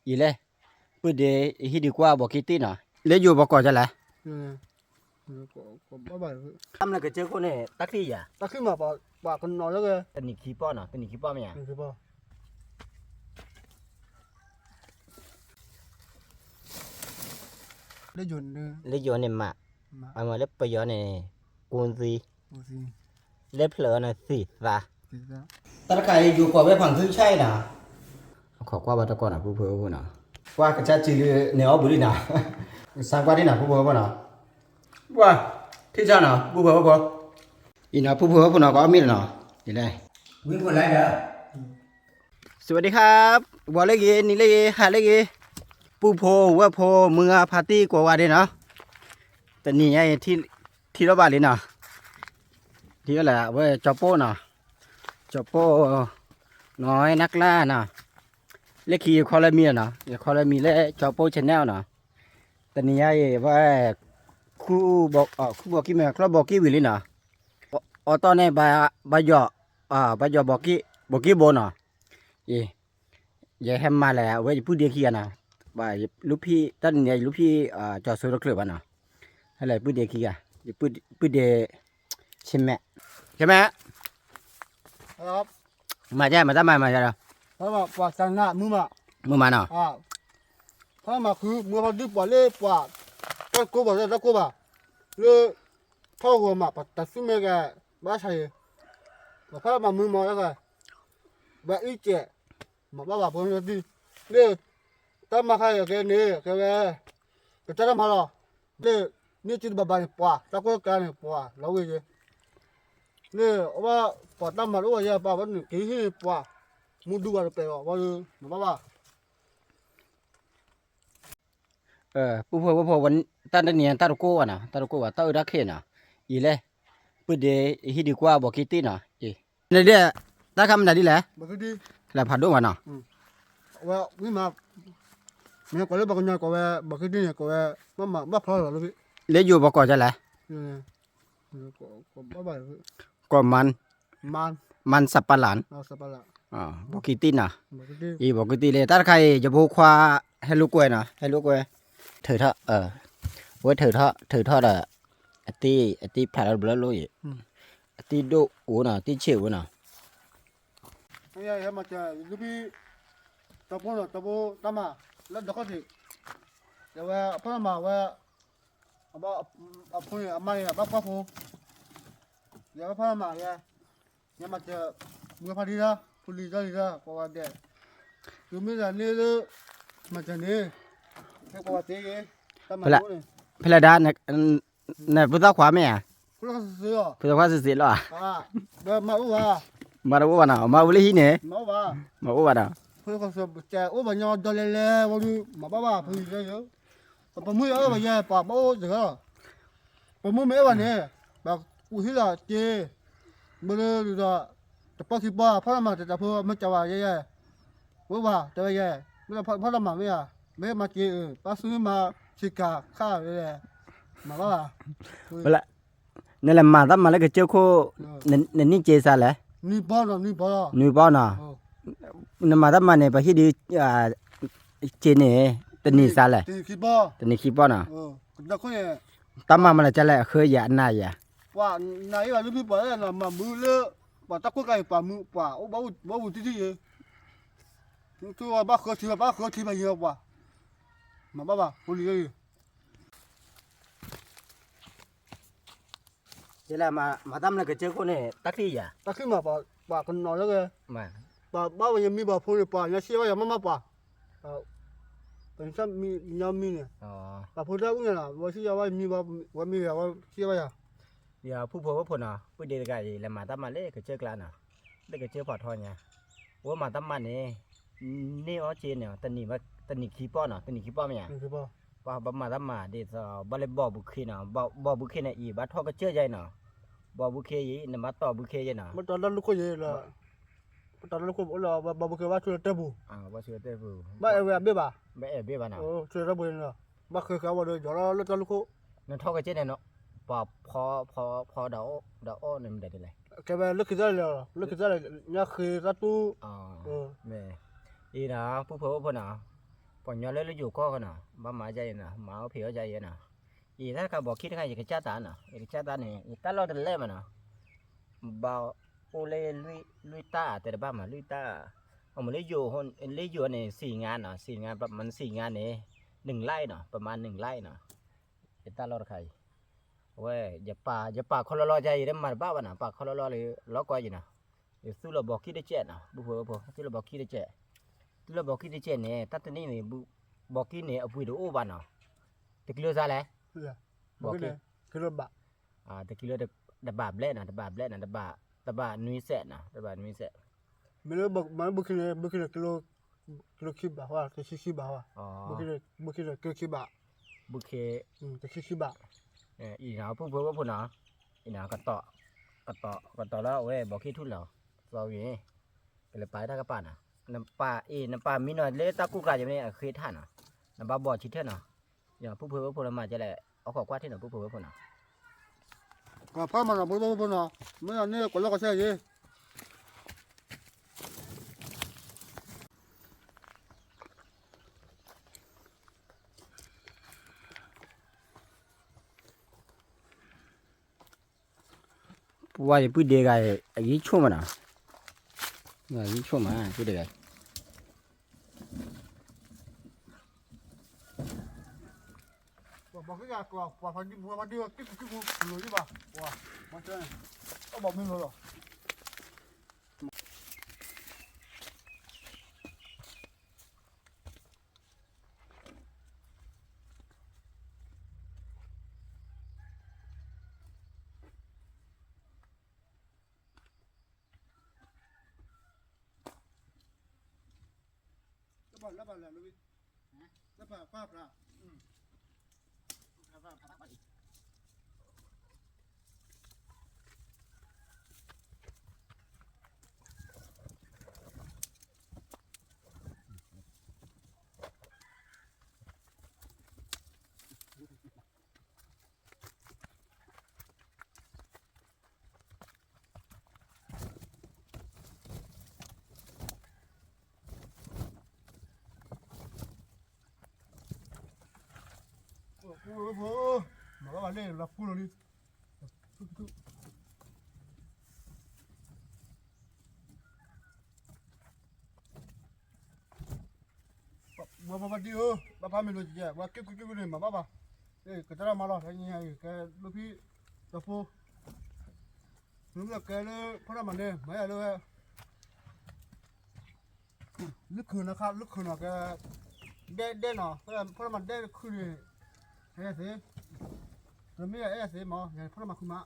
ယလဲၣ်, ပုၢ်ဒ့ဟံၣ်ဒုးကွၢ်ဘီကံတ့ၢ်နီၤ, လၢယိၤဘီကီးကလဲၣ်, တၢ်မနုၤကစၢၢ်ခိၣ်န့ၣ် တၢ်ချံၣ်ယၤ, တၢ်ချံၣ်မးပှၤကနီၤလၢဂဲၤ, တနံၤခံပီၢ်နီၤ, တနံၤခံပီၢ်မ့ၢ်ဧါ, လၢယိၤန့ၣ်မး, အမ့ၢ်လၢပယီၤန့ၣ် ကူသံ, လၢဖျၢၣ်အီၤန့ၣ်သံၣ်သး, တၢ်တခါအံၤယိၤကိးဝဲဖးခုဆၣ်အံၤနီၤ, ခိးကွၢ်ဘၣ်တၢ်ကီနီၤ ပုၢ်ဖိဝဲၢ်ဖိနီၤ, ကွၢ်ကစၢ်စုလၢန့ၣ်အီၣ်ဘှံးလံနီၤ, စၢ်ကွၢ်ဒ်နီၤ ပုၢ်ဖိဝဲၢ်ဖိနီၤ, ကွၢ်, ထံၣ်ဆၣ်နီၤ ပုၢ်ဖိဝဲၢ်ဖိ, အံၤနီၤ ပုၢ်ဖိဝဲၢ်ဖိနီၤ ကအီၣ်မ့ၢ်လီၤနီၤ, ယလဲၣ်, ဝံဖိလဲၣ်ဒီး สวัสดีครับ, ဝီၤလၢဂ့ၤ နံၤလၢဂ့ၤ ဟါလၢဂ့ၤ, ပုၢ်ဖိဝဲၢ်ဖိ မုၢ်ဂၤဖါတံၢ်ကိးဂၤဒဲးနီၤ, တနံၤညါအံၤ ထံၣ်ထီၣ်ဘၣ်လံနီၤ, ထံၣ်ထီၣ်လၢအဝဲကၠီပိၢ်နီၤ, ကၠီပိၢ်, နီၢ်နၢ်ကျါနီၤ, လၢခံယ follow me နီၤ, ယ follow me လၢကၠီပိၢ် channel နီၤ, တနံၤညါအံၤ ဝဲ ခူၣ်ဘီကံၢ်မ့ၢ် ချီၣ်ဘီကံၢ်ဝံၤလံနီၤ, အီတီၢ်န့ၣ် ဘၣ်ယီၤ, ဘၣ်ယီၤ ဘီကံၢ်ဘိနီၤ, ယဟဲမၤလၢအဝဲယပုၢ်ဒ့ခံဂၤနီၤ, ဘၣ်လူၢ်ဖံး တၢ်တနံၤညါယလူၢ်ဖံး ကၠီၤစိတချုးဘၣ်နီၤ, ဟဲလၢပုၢ်ဒ့ခံဂၤ, ပုၢ်ဒ့, ဆ့မဲာ်, ဆ့မဲာ်, မၤဒ် မၤတၢ်မၤ မၤဒ်ဒီး, ပှၤတၢ်နးမုၢ်မး, မုၢ်မးနီၤ, ဖဲမၤခု မုၢ်ဖးဒိၣ်ပှၤလၢပှၤ, တၢ်ကိၢ်ဘၣ် တၢ်ကိၢ်ဘၣ်, လၢ ထီၣ်ဂီၤမး ပတၢ်သူၣ်မဲကဲ, ဘၣ်ဆၣ်အံၤ, ပဖးမၤမုၢ်မးတၢ်ဂၤ, ဘၣ်အံၣ်စဲး, မၤဘၣ်ဘၣ်ဖိန့ၣ်ဒ်, လၢ တၢ်မၤခါအံၤကဲန့ၣ် ကဲဝဲ, ကတၢၢ်တၢ်မၤလီၤ, လၢ န့ၢ်စုတဘၣ်ဘၣ်န့ၣ်ပှၤ တၢ်ကိၢ်တၢ်ဂီၤန့ၣ်ပှၤ လီၤဝဲယဲ, လၢ အဝဲ ပှၤတၢ်မၤတအိၣ်ဘၣ်ယဲ ပှၤဝဲန့ၣ်က့ၤဟံၣ်န့ၣ်ပှၤ, မူဒူဘၣ်တပဲာ်ဘၣ် ဝဲဒၣ် မၤဘၣ်ဘၣ် ပုၢ်ဖိဝဲၢ်ဖိ တၢ်တနံၤ တၢ်တကိၢ်ဘၣ်နီၤ, တၢ်တကိၢ်ဘၣ် တၢ်အုၣ်တၢ်ခ့ၣ်နီၤ, ယလဲၣ်, ပုၢ်ဒ့ ဟံၣ်ဒုးကွၢ်ဘီကံတ့ၢ်နီၤ, နဒဲး, တၢ်ခါမနုၤဒ်လဲၣ်, လဲၤဖးဒိၣ်မးနီၤ, ဝဲ မ့ၢ်ကိးလၢပှၤကညီကိးဝဲ ဘီကံတ့ၢ်န့ၣ် ကိးဝဲ ဘၣ်ဖျီလီၤလၢ လၢယိၤဘီကီးကလဲၣ်, ကိးမၢ်, မၢ်စပလၣ်, ဘီကံတ့ၢ်နီၤ, အံၤ ဘီကံတ့ၢ်လၢ တၢ်တခါအံၤ ယဖိခွါ ဟဲလိာ်ကွဲနီၤ ဟဲလိာ်ကွဲ, ထုးထီၣ်, အဝဲထုးထီၣ် ထုးထီၣ်ဒီး အတ့ၢ် အတ့ၢ်ဖျးလီၤတဘျီလိၣ်အံၤ, အတ့ၢ်ဒိၣ်အိၣ်နီၤ တ့ၢ်ဆံးအိၣ်နီၤ ယမၤစၢၤ ယလူၢ်ဖံး တီဖိနီၤ တီဖိတၢ်မၤ လၢဒီခီၣ်ထံး, ယဝဲအဖီလာ်မၤဝဲ အဖိန့ၣ် အမါန့ၣ် အဘၣ်ကွၢ်ဖိ, ယဝဲဖီလာ်မၤယဲ, ယမၤစၢၤ မုၢ်ဖါတံၢ်လၢ ဖိလံၤတၢ်လံၤလၢ ကိးဂၤဒဲး, သုမ့ၢ်တန့ၢ်လၢ မၤစၢၤန့ၣ်, ကိးဂၤဒဲး, တၢ်မၤန့ၣ်, ဖဲလဲၣ်ဒၣ် နပုၢ်သၣ်ခွါမ့ၢ်ဧါ, ပုၢ်သၣ်ခွါစ့ၢ်လီၤ, မၤအိၣ်ဘၣ်, မၤတအိၣ်ဘၣ်နီၤ မၤအိၣ်လၢဟံၣ်န့ၣ်, မၤအိၣ်ဘၣ်နီၤ, အိၣ်ဘၣ်ညီဒီလဲၤလဲၤဝဲဒုး မၤဘၣ်ဘၣ် ဖိလံၤယဲ, ပမုၢ်ယအၢဘၣ်ယဲ ပှၤဘၣ်အိၣ်တဂၤလီၤ, ပမုၢ်မ့ၢ်အဲၣ်ဘၣ်န့ၣ်, ပှၤကူၣ်ဟံၣ်လီၤစ့, ဘၣ်ဒီး, တပီၢ်ခံပီၢ် ဖီလာ်မၤတၢ်တၢ်ဖိ မ့ၢ်ကၠီၤဝဲယဲယဲ, ဝဲဘၣ် တဲဝဲယဲ, မ့ၢ်ဖီလာ်မၤမ့ၢ်ဧါ, မ့ၢ်မၤစ့, ပၢ်သူမၤဆံးကၤခါလဲၣ်, မၤဘၣ်ဘၣ် နလဲၤမၤတၢ်မၤလၢကစၢၢ်ခိၣ်, နနံၣ်က့ၤစါလဲၣ်, နွံပီၢ်နီၤ, နမၤတၢ်မၤန့ၣ် ပှၤဟံၣ်ဒုး, က့ၤန့ၣ်, တနံၤစါလဲၣ်, တနံၤခံပီၢ်နီၤ, တၢ်မၤမၤလၢကလဲၣ် အဃၢယၤအနၤယၤ, ပှၤနၤအံၤဘၣ်လၢဖံပှၤလၢမၤမုာ်လၢ, ပှၤတၢ်ကိၢ်ကါအံၤပှၤမုာ်ပှၤအိၣ်ဘၣ်အိၣ်တံၢ်တံၢ်ယဲ, ဘၣ်ဃၢထံဘၣ်ဃၢထံဘၣ်ယဲပှၤ, မၤဘၣ်ဘၣ် ဖိလံၤယဲ, ယလဲၤမၤတၢ်မၤလၢကစၢၢ်ခိၣ်န့ၣ် တၢ်ချံၣ်ယၤ, တၢ်ချံၣ်မး ပှၤကနီၤလၢဂဲၤ, ပှၤဘၣ်ဝဲယမံဘၣ်ဖိန့ၣ် ပှၤညီဆံးဘၣ်ယၤမးမးပှၤ, ပညီမံန့ၣ်, ပှၤဖိတၢ်အုၣ်န့ၣ်လီၤ ဝဲဆံးယၤဘၣ်မံဘၣ်, ဝဲမံယၤဝဲဆံးဘၣ်ယၤ, ယဖုဖိဝဲဖိနီၤ ပုၢ်ဒ့တဂၤအံၤ လဲၤမၤတၢ်မၤလၢကစၢၢ်ကျါနီၤ, လၢကစၢၢ်ဖီထီညါ, ဝဲမၤတၢ်မၤန့ၣ်, န့ၢ်အီၣ်က့န့ၣ် တနံၤခံပီၢ်နီၤ တနံၤခံပီၢ်မ့ၢ်ဧါ, ပှၤဘၣ်မၤတၢ်မၤဒ်သိး ဘၣ်လၢဘီဘုခ့နီၤ ဘီဘုခ့န့ၣ်အံၤ ဘၣ်ထီၣ်ကစၢၢ်ယါအံၤနီၤ, ဘီဘုခ့အံၤ နဘၣ်တီၢ်ဘုခ့ယဲနီၤ, ဘၣ်တီၢ်တၢ်လူၢ်ခိၣ်ယဲလီၤ, ဘၣ်တီၢ်တၢ်လူၢ်ခိၣ်အိၣ်လၢဘီဘုခ့ဘၣ်ဆူလၢတၢ်ပူၤ, ဘၣ်အဲၣ်ဝဲအဘ့ၣ်ဘၣ်, ဘၣ်အဲၣ်ဘ့ၣ်ဘၣ်နီၤ, ဆူလၢတၢ်ပူၤန့ၣ်လီၤ, ဘၣ်ဃဲဃဲဝဲဒီးယီၤလီၤလၢတၢ်လူၢ်ခိၣ်, နထီၣ်ကစၢၢ်န့ၣ်နီၤ, ပှၤဖီဖီဖီဒီးအီၣ်န့ၣ်မတၤဒ်လဲၣ်, ကဲဝဲလၢခံတၢ်လီၤ လၢခံတၢ်လီၤ ညါဃ့တၢ်တူၢ်, မ့ၢ်, အံၤနီၤ ပုၢ်ဖိဝဲၢ်ဖိနီၤ, ဖ ပှၤညီလၢလၢယိၤကီၢ်ဃီနီၤ, ဘၣ်မၤဒ်အံၤနီၤ, မၤအိၣ်ဖံးအီၣ်ဒ်အံၤနီၤ. ယတၢ်တခါဘီခံတခါ ယကစၢ်သးနီၤ, ယကစၢ်သးန့ၣ် ယတၢ်လီၢ်တလဲၢ်မးနီၤ, ဘၣ်အိၣ်လၢလွံၢ်တၢ်တဲတဘၣ်မး လွံၢ်တၢ်, အမ့ၢ်လၢယိၤ, လၢယိၤန့ၣ် စံၣ်ငါနီၤ, စံၣ်ငါ, ပမ့ၢ်စံၣ်ငါန့ၣ် နုၣ်လၢ်နီၤ, ပမၤနုၣ်လၢ်နီၤ, ယတၢ်လီၢ်တခါအံၤ, အဝဲ ယပာ်ခီလီလီၤယၤ ယတမၤတဘၣ်ဘၣ်နီၤ, ပာ်ခီလီလီလၢလီၢ်ကီၢ်ယံၤနီၤ, ယသူၣ်လီၤဘီခံတစဲးနီၤ, ပုၢ်ဖိဝဲၢ်ဖိ သူၣ်လီၤဘီခံတစဲး, သူၣ်လီၤဘီခံတစဲးန့ၣ် တၢ်တနံၣ်န့ၣ် ဘီခံန့ၣ် အပှ့ၤတအိၣ်ဘၣ်နီၤ, တကံလိစါလဲၣ်, ဘီခံ, တကံလိတဘးဘျဲၣ်နီၤ, တဘးဘျဲၣ်နီၤ, တဘးနွံစဲးနီၤ, တဘးနွံစဲး မ့ၢ်လၢဘီခံန့ၣ် ဘီခံန့ၣ် ကလီခံဘးဟီ, တဆံခံဘးဟီ, ဘီခံန့ၣ် ကလီခံဘး, ဘီခံ, တဆံခံဘး, အံၤနီၤ ပုၢ်ဖိဝဲၢ်ဖိနီၤ, အံၤနီၤ ကတီၤ, ကတီၤလၢအဝဲဘီခံထူၣ်လီၤ, သီဂ့ၤ, ကလဲၤပာ်တၢ်ကပာ်နီၤ, နပာ်အံၤ နပာ်မံနီၤ လၢတၢ်ကူၣ်ကြၤယမ့ၢ်အဃ့ထၣ်နီၤ, နဘၣ်ဘီၣ်ဆံထၢၣ်နီၤ, ပုၢ်ဖိဝဲၢ်ဖိလၢမၤကဲလဲၣ် အီၣ်ခိးကွၢ်ထံၣ်နီၤ ပုၢ်ဖိဝဲၢ်ဖိနီၤ ကဖၣ်မၤနီၤ ဖိဖိဖိနီၤ, မ့ၢ်အန့ၣ် ကွၢ်လီၢ်ကဆၢက့ၤ ပှၤယပုၢ်ဒ့ဂၤ အဂံၢ်ဆိၣ်မးနီၤ, အဂံၢ်ဆိၣ်မး ပုၢ်ဒ့ဂၤ ပှၤဘီက့ၤကပှၤဖးဒံပှၤဖးဒံက့ၤက့ၤက့ၤကလိၤယဘၣ်, ပှၤမၤစၢၤန့ၣ် အဘၣ်မ့ၢ်လီၤလီၤ တဘၣ်လၢဘၣ်လၢလၢ လၢဘၣ်ပၢ်ဖျါ မၤဘၣ်ဘၣ်လၢလီၤပူၤလီၤလံ ဝဲပှၤပှၤဒံဧၢ, ဘၣ်ဖးမ့ၢ်လိာ်ကဲ, ဝဲက့ၣ်ကူက့ၣ်ကူန့ၣ် မၤဘၣ်ဘၣ်, ကတၢၢ်မၤလီၤ ကဲလၢဖံ, ဒီဖိ, မ့ၢ်ကဲလၢ ဖီတၢ်မၤန့ၣ် မၤယၤလၢဝဲ လုၢ်ခုၣ်နီၤခါ လုၢ်ခုၣ်နီၤကဲ, ဒဲဒဲနီၤ, ဖီတၢ်မၤဒဲတခုၣ်န့ၣ်, အဲၣ်သ့, တမ့ၢ်အဲၣ်သ့မး ဖီတၢ်မၤခုၣ်မး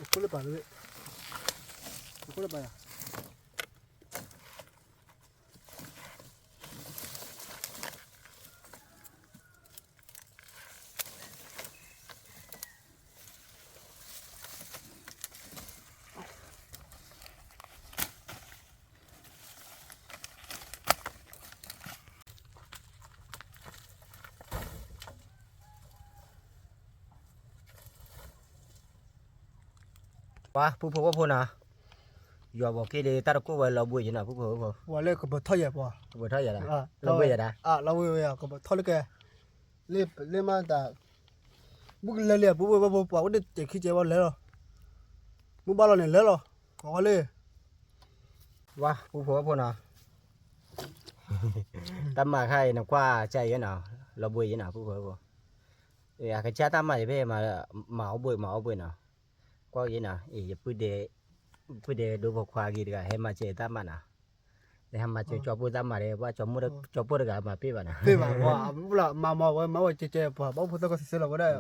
အခိၣ်လၢပာ်လၢ, အခိၣ်လၢပာ်ယၤ ပှၤပုၢ်ဖိဝဲၢ်ဖိနီၤ, ယွၤဘီးက့ၤဒီးတၢ်တကိးဝဲလီၤဘှံးယနီၤ ပုၢ်ဖိဝဲၢ်ဖိ, ပှၤလၢကပထီၣ်ယဲၢ်ပှၤ, ကပထီၣ်ယဲၢ်ဒၣ်, လီၤဘှံးယဲၢ်ဒၣ်, လီၤဘှံးဝဲယဲၢ် ကပထီၣ်လၢကဲ, လၢမၤတၢ်, မုၢ်ကလဲၤလံ ပုၢ်ဖိဝဲၢ်ဖိ ပှၤအိၣ်ဒၣ်တခံကဲဝဲလဲၤလီၤ, မုၢ်ဘၣ်လီၤန့ၣ်လဲၤလီၤ, ကီးလၢ ဝါ ပုၢ်ဖိဝဲၢ်ဖိနီၤ, တၢ်မၤခါအံၤနကွၢ်ကၢ်အံၤနီၤ, လီၤဘှံးယဲၢ်နီၤ ပုၢ်ဖိဝဲၢ်ဖိ, အကစၢ်တၢ်မၤယဖဲမၤ, မၤအီၣ်ဘှံး မၤအီၣ်ဘှံးနီၤ ကွၢ်ယဲနီၤ, ယပုၢ်ဒဲ, ပုၢ်ဒဲဒိဖိခွါဂ့ၤတဂၤ ဟဲမၤစၢၤတၢ်မၤနီၤ, ဟဲမၤစၢၤကၠီပိၢ်တၢ်မၤဒီး ပှၤကၠီပိၢ်တဂၤမၤပ့ၢ်ဘၣ်နီၤ, ပ့ၢ်ဘၣ်, မၤမၤဝဲ မၤဝဲကဲကဲပှၤ ဘၣ်အိၣ်ဖိသၣ်ကီၢ်စဲးစဲးလီၤဝဲဒၣ်,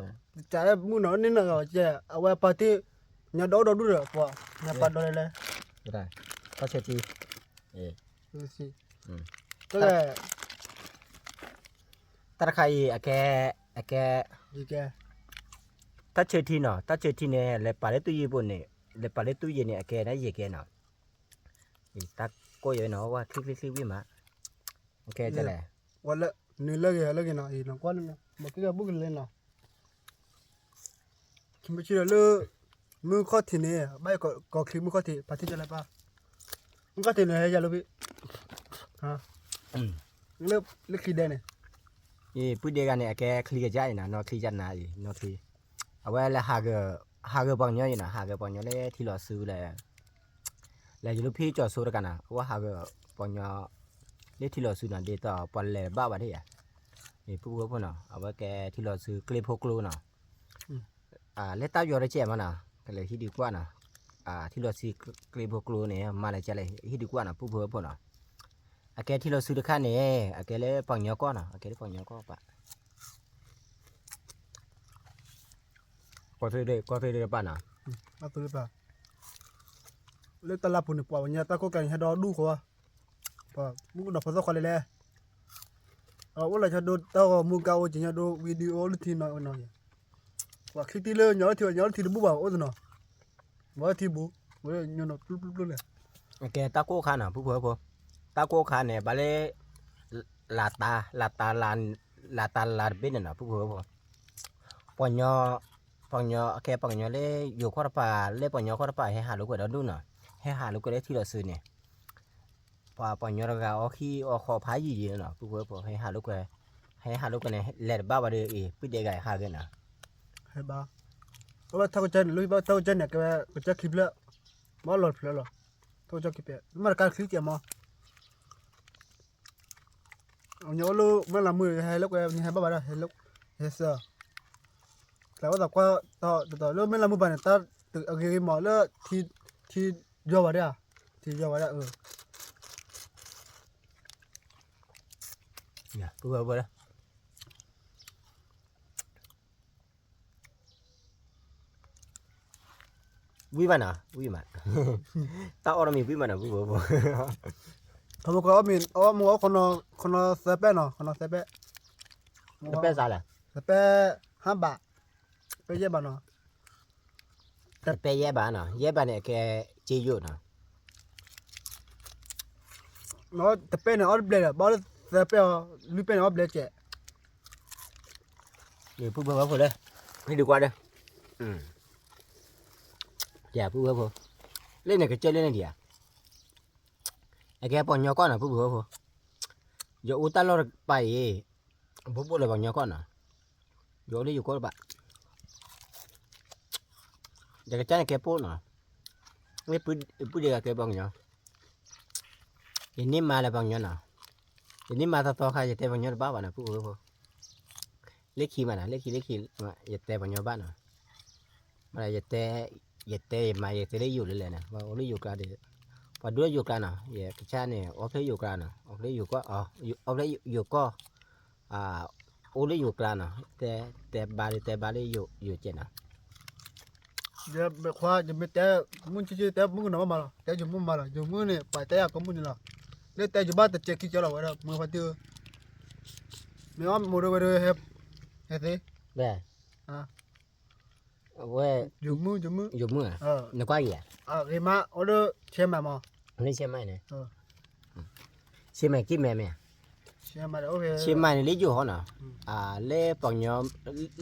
ကးလၢမုၢ်နီၤန့ၣ်နီၤကဲ အဝဲပာ်တ့ၢ်, ညါဒီးအိၣ်ဒီးဒူၣ်ဒီးပှၤ, ညါပာ်ဒီးလဲၤလဲၤ, တၢ်ဆၢထံ, တၢ်တခါအံၤ အကဲ, အကဲ, တၢ်ဆၢထံနီၤ, တၢ်ဆၢထံန့ၣ် လဲၤပာ်လၢသူယ့ၤပူၤန့ၣ်, လဲၤပာ်လၢသူယ့ၤန့ၣ် အကဲနယဲၢ်ကဲနီၤ, တၢ်ကိၢ်ယဲနီၤ ဝဲချံချံချံဝံၣ်မး, အကဲလဲၣ်, နုာ်လၢဂ့ၤလၢဂ့ၤနီၤ, မၤက့ၤဘူၣ်ကလဲၤနီၤ ခံမုၢ်ဆ့ၣ်ဒီးလၢ မုၢ်ခီၣ်ထံးန့ၣ် ဘၣ်ကီၤချံမုၢ်ခီၣ်ထံး ပာ်ထံၣ်ကလဲၣ်ပၢ်, မုၢ်ခီၣ်ထံးန့ၣ် ဟဲယၤလီၤဖဲ လၢချံဒဲန့ၣ်, ပုၢ်ဒဲဂၤန့ၣ် အကဲချံကစၢ်အံၤနၤ နီၢ်ချံကနၤအံၤ နီၢ်ချံ, အဝဲလၢ ဟးဂၢၢ်ပှၤကညီအံၤနီၤ ဟးဂၢၢ်ပှၤကညီလၢထံလီၤစုလၢ လဲၤယလူဖံကၠီၤစိတကးနီၤ အဝဲဟးဂီၤပှၤကညီ လၢထံလီၤစုနီၤ ဒ်သိးပှၤလဲၤဘၣ်ဝဲဒၣ်ယၤ, ပုၢ်ဖိဖိနီၤ အဝဲကဲထံလီၤစုကျ့ဖိကျိနီၤ, လၢတၢ်ယီၤတကဲးမးနီၤ ကလဲၤဟံးဒုးကွၢ်နီၤ, ထံလီၤစုကျ့ဖိကျိန့ၣ် မၤလၢကလဲၤဟံးဒုးကွၢ်နီၤ ပုၢ်ဖိဖိနီၤ, အကဲထံလီၤစုတခါန့ၣ် အကဲလၢပှၤကညီကီၢ်နီၤ အကဲလၢပှၤကညီကီၢ်ပၢ် ကီၢ်သ့ၣ်ဒၢပၢ်နီၤ, လၢတၢ်လၢပူၤန့ၣ် ပှၤဝဲညါတၢ်ကိၢ်ကဲန့ၣ် ဟဲဒီဒူၣ်ဃီ, ပှၤမုၣ်ကနီၤဖိသၣ်ခွါလဲၣ်လဲၣ်, အိၣ်လၢညါဒိတၢ်ဂီၤမူကါအိၣ်က့ၤညါဒိ video အိၣ်လၢထံနီၤနီၤ, ပှၤချံတံၢ်လၢညါလၢထံ ညါလၢထံတဘူၣ်ဘၣ် အိၣ်သနီၤ, ဝဲထံဘူၣ်, ဝဲညါနီၤပျုၢ်ပျုၢ်ပျုၢ်လဲၣ်, ကဲတၢ်ကိၢ်ခါနီၤ ပုၢ်ဖိဖိ, တၢ်ကိၢ်ခါန့ၣ် ဘၣ်လၢ လၤတၢ်, လၤတၢ်, လၤတၢ်လၤတဘ့ၣ်န့ၣ်နီၤ ပုၢ်ဖိဖိ, ပှၤကညီ, ပှၤကညီ အကဲပှၤကညီလၢ ယိၤကီၢ်တပၤ လၢပှၤကညီကီၢ်တပၤ ဟဲဟးလိာ်ကွဲဒီဒူၣ်နီၤ, ဟဲဟးလိာ်ကွဲလၢထံလီၤစုန့ၣ်, ပှၤပှၤကညီတဂၤအီၣ်ခံအီၣ်ဃီဖးယံာ်ယံာ်နီၤ ပုၢ်ဖိဖိ ဟဲဟးလိာ်ကွဲ, ဟဲဟးလိာ်ကွဲန့ၣ် လဲၤတဘၣ်ဘၣ်ဒီးအံၤ ပုၢ်ဒဲဂၤဟးဂ့ၤနီၤ, ဟဲဘၣ်, အဝဲထီၣ်ကစၢ်န့ၣ် လၢဘၣ်ထီၣ်ကစၢ်န့ၣ် ကဝဲကစၢ်ခံဖျၢၣ်, ဘၣ်လီၤတဖျၢၣ်လီၤ, ထီၣ်ကစၢ်ခံဖျၢၣ် မ့ၢ်တကါချံကဲမး အညီအိၣ်လၢမဲၢ်လးမုၢ် ဟဲလၢကွဲ နဟဲဘၣ်ဘၣ်ဒီး ဟဲစၢၤ, ကျဲအိၣ်သးကွၢ် တတီၤလၢမဲၢ်လးမုၢ်ဘၣ်န့ၣ် တၢ်အဂ့ၤဂ့ၤမးလၢ ထံယီၤဘၣ်ဒၣ်, ထံယီၤဘၣ်ဒၣ်အၢ ဝံၣ်ဘၣ်နီၤ ဝံၣ်မး, တၢ်အီၣ်တမံၤဝံၣ်မးနီၤ ပုၢ်ဖိဖိ, ထီဘိကွၢ်အီၣ်မ့ၤ အီၣ်မ့ၤအီၣ်ခီနီ သၢပဲၢ်နီၤ ခီနီသၢပဲၢ်, သၢပဲၢ်စးလဲၣ်, သၢပဲၢ် ဟါဘး, ပဲၢ်ယဲၢ်ဘးနီၤ, တပဲၢ်ယဲၢ်ဘးနီၤ ယဲၢ်ဘးန့ၣ် အကဲစ့ယိာ်နီၤ တပဲၢ်န့ၣ် အီၣ်တဘျဲၣ်ဒီး ဘၣ်လၢသၢပဲၢ်အီၤ လွံၢ်ပဲၢ်န့ၣ် အီၣ်ဘျဲၣ်စဲး, ပုၢ်ဖိဝဲဖိလၢ ဟံၣ်ဒုးကွၢ်ဒီး, ပုၢ်ဝဲဖိ, လၢန့ၣ်ကစၢၢ်လၢန့ၣ်ဒံးဧါ, အကဲပှၤကညီကီၢ်နီၤ ပုၢ်ဖိဝဲဖိ, ယအိၣ်တၢ်လီၢ်တပၤအံၤ, ဘိးဘိၣ်လၢပှၤကညီကီၢ်နီၤ, ယအိၣ်လၢယိၤကီၢ်တပၤ ယကစၢ်န့ၣ်ကဲပိၢ်နီၤ, မ့ၢ်ပုၢ်ဒ့ဂၤကဲပှၤကညီ, ယန့ၢ်မါလၢပှၤကညီနီၤ, ယန့ၢ်မါသီသီခါ ယတဲပှၤကညီတဘၣ်ဘၣ်နီၤ ပုၢ်ဖိဝဲဖိ, လၢခံမးနီၤ လၢခံလၢခံ, ယတဲပှၤကညီဘၣ်နီၤ, မ့ၢ်ယတဲ, ယတဲယမါ ယတဲလၢယိၤလၢလဲၣ်န့ၣ် ပှၤအိၣ်လၢယိၤကျါဒီး, ပှၤဒိၣ်လၢယိၤကျါနီၤ ယကစၢ်န့ၣ် အိၣ်ဖျဲၣ်ယိၤကျါနီၤ အိၣ်ဖျဲၣ်ယိၤကီၢ်, အိၣ်ဖျဲၣ်ယိၤကီၢ် အိၣ်လၢယိၤကျါနီၤ, တဲဘါဒီးတဲဘါလၢယိၤကဲးနီၤ, ယမဲာ်ခွါ ယမ့ၢ်တဲမုၣ်ဆ့ၣ်ဆ့ၣ် တဲမုၣ်ကနီၤဘၣ်မးလီၤ တဲယိၤမုၣ်မးလီၤ ယိၤမုၣ်န့ၣ် ပှၤတဲယၤကိးမုၣ်န့ၣ်လီၤ, လၢတဲယိၤဘၣ်တစဲးခံကၠီလီၤ ဝဲဒၣ်မ့ၢ်ဖါတံၢ်ဧၢ, မ့ၢ်အီၣ်မိၢ်ဒိဝဲဒၣ် ဟဲသ့ ဝဲ ယိၤမုၣ် ယိၤမုၣ် နကွၢ်ယၤ ဂ့ၤမး အိၣ်လၢ ဆဲမးမး လၢဆဲမးန့ၣ် ဆဲမး ကံၢ်မဲမ့ၢ်ဧါ, ဆဲမးန့ၣ် လၢယိၤဟီနီၤ, လၢပှၤကညီ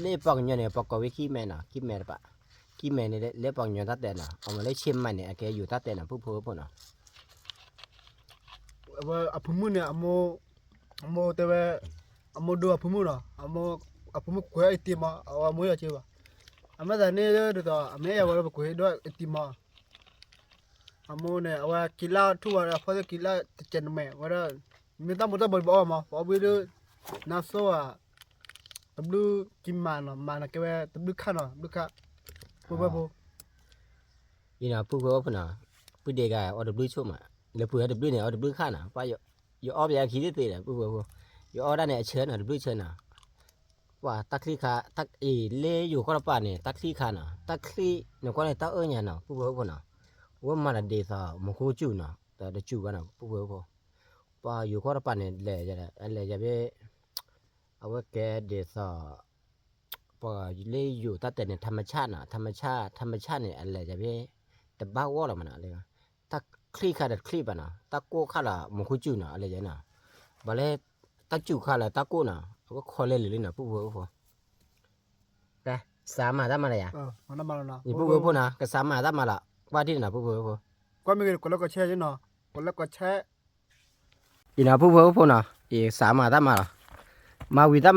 လၢပှၤကညီန့ၣ် ပှၤကိးဝဲကံၢ်မဲနီၤ ကံၢ်မဲတပၤ, ကံၢ်မဲန့ၣ် လၢပှၤကညီတၢ်တဲနီၤ, အမ့ၢ်လၢဆဲမးန့ၣ် အကဲယိၤတၢ်တဲနီၤ ပုၢ်ဖိဝဲဖိနီၤ အဝဲအဖုမုၣ်န့ၣ် အမိၢ်တဲဝဲ, အမိၢ်ဒိအဖုမုၣ်နီၤ, အဖုမုၣ်ကွဲးအံၤတံၤမး အဝဲမိၢ်ယီၤက့ဘၣ်, အမ့ၢ်သးန့ၣ်ဒ်သိး အမ့ၢ်အဲၣ်ဝဲလၢပကွဲးဒိအံၤတံၤမး, အမိၢ်န့ၣ် အဝဲက့ၤလၢထူၣ်ဝဲ အဖီသ့ၣ်က့ၤလၢတကဲးနမဲာ်ဝဲဒၣ်, မ့ၢ်တၢ်မူတၢ်ဘီဘီအီၤမး ပအီၣ်ဘှံးဒ် နါစိၣ်ဧါ, တဘျုးကံၢ်မးနီၤ မးန့ၣ်ကဲဝဲ တဘျုးခါနီၤ တဘျုးခါ, ပုၢ်ဖိဝဲဖိ, အံၤနီၤ ပုၢ်ဖိဝဲၢ်ဖိနီၤ, ပုၢ်ဒ့ဂၤအီၣ်တဘျုးဆိမး, လၢပှ့ၤအီၣ်တဘျုးန့ၣ် အီၣ်တဘျုးခါနီၤ, ယအီၣ်ဘၣ်ယခံသ့သ့ဒီး ပုၢ်ဖိဝဲၢ်ဖိ, ယအီၣ်ဒၣ်န့ၣ်အဆၢနီၤ တဘျုးဆၢနီၤ, ပှၤတၢ်ချံခါ တၢ်အံၤလၢယိၤကီၢ်တပၤန့ၣ် တၢ်ချံခါနီၤ, တၢ်ချံနကွၢ်န့ၣ် တၢ်အၢၣ်ညါနီၤ ပုၢ်ဖိဝဲၢ်ဖိနီၤ, အဝဲမၤတၢ်ဒ်သိးမူခိၣ်စူၣ်နီၤ, တစူၣ်ဘၣ်နီၤ ပုၢ်ဖိဝဲၢ်ဖိ, ပှၤယိၤကီၢ်တပၤန့ၣ် လဲၤ အလဲၤယၤဘ့ၣ် အဝဲကဲဒ်သိး ပှၤလၢယိၤတၢ်တဲန့ၣ် ထမဆၣ်နီၤ, ထမဆၣ် ထမဆၣ်န့ၣ် အလဲၤယၤဘ့ၣ် တဘၣ်ဂီၢ်လီၤမးနီၤ, တၢ်ချံခါဒီးတချံဘၣ်နီၤ, တၢ်ကိၢ်ခါလီၤ မူခိၣ်စူၣ်နီၤ အလဲၤယၤနီၤ, ဘၣ်လၢ တၢ်စူၣ်ခါလီၤတၢ်ကိၢ်နီၤ အဝဲခီလဲၤလံလံနီၤ ပုၢ်ဖိဝဲၢ်ဖိ, ကစးမၤတၢ်မၤလၢယၤ, ယပုၢ်ဖိဝဲၢ်ဖိနီၤ ကစးမၤတၢ်မၤလီၤ ကွၢ်ထံၣ်နီၤ ပုၢ်ဖိဝဲၢ်ဖိ, ကွၢ်မ့ၢ်ဂ့ၤ ကွၢ်လၢကီၢ်ဆဲးနီၤ, ကွၢ်လၢကီၢ်ဆဲး အံၤနီၤ ပုၢ်ဖိဝဲၢ်ဖိနီၤ, အံၤစးမၤတၢ်မၤလီၤ, မၤဝံၤတၢ်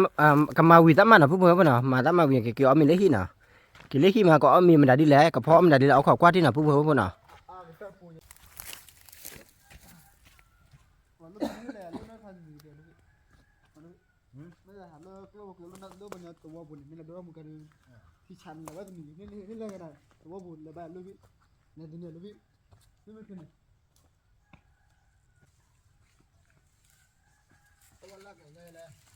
ကမၤဝံၤတၢ်မၤနီၤ ပုၢ်ဖိဝဲၢ်ဖိနီၤ, မၤတၢ်မၤဝံၤ ကက့ၤအီၣ်မ့ၤလၢဟံၣ်နီၤ, က့ၤလၢဟံၣ်မး ကအီၣ်မ့ၤမတၤဒ်လဲၣ် ကဖီအီၣ်မတၤဒ်လဲၣ် အိၣ်ခိးကွၢ်ထံၣ်နီၤ ပုၢ်ဖိဝဲၢ်ဖိနီၤ. လၢပှၤလၢလၢသဝီပူၤလၢနသဝီပူၤန့ၣ် မ့ၢ်လၢဒိၣ်ထီၣ်မူကါဒုး ထံဆးန့ၣ် လၢဝဲတမံၤ မ့ၢ်လၢဂၤဒၣ် သဝီပူၤလၢဘၣ်လၢဘ့ၣ် လဲၤတန